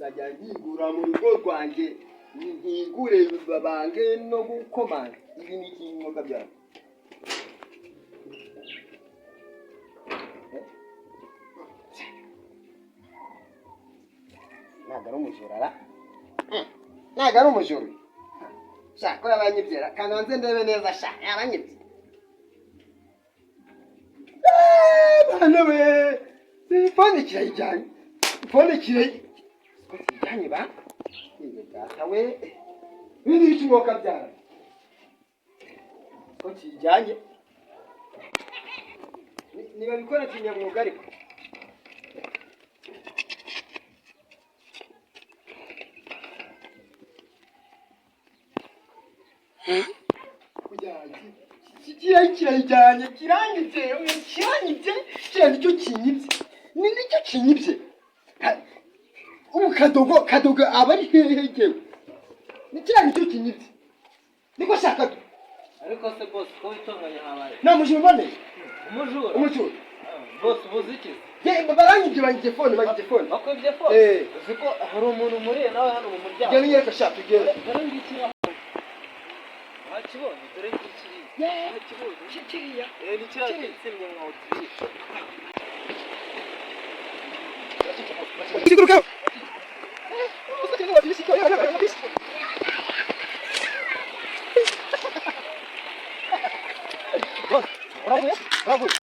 Kuzajya nkingura mu rugo rwanjye, nkingure babange no gukomanga. Ibi ni iki mwuka byawe? Ntabwo ari umujura ra? Ntabwo ari umujura sha, ko yabanyibye ra? Kananze ndebe neza sha, yabanyibye. Bana we, phone kirayijyanye, phone kirayi ko kijyanye ba. Yewe data we, ibindi bice umwuka byawe ko kijyanye. Nibabikora kinyamwuga ariko. Kirayijyanye, kiranyibye, oya, kiranyibye. Kiriya nicyo kinyibye, ni nicyo kinyibye. Ubu Kadogo, Kadogo aba ari hehe? Jyewe ni kiriya nicyo kinyibye, niko shaka. Ariko se boss, ko witunganya, habaye? Nta mujura uboneye. Umujura? Umujura. Boss, ubuze iki? Baranyibye, banyibye phone, banyibye phone. Bakwibye phone? Eh. Uzi ko hari umuntu muriye nawe hano mu muryango? Genda unyereka sha, tugende. Dore ngiki aho, wakibonye? Dore ngiki, wakibonye? Kiriya? Eh, ni kiriya gitsembye nka Autriche. Kiguruka. Uravuye, uravuye.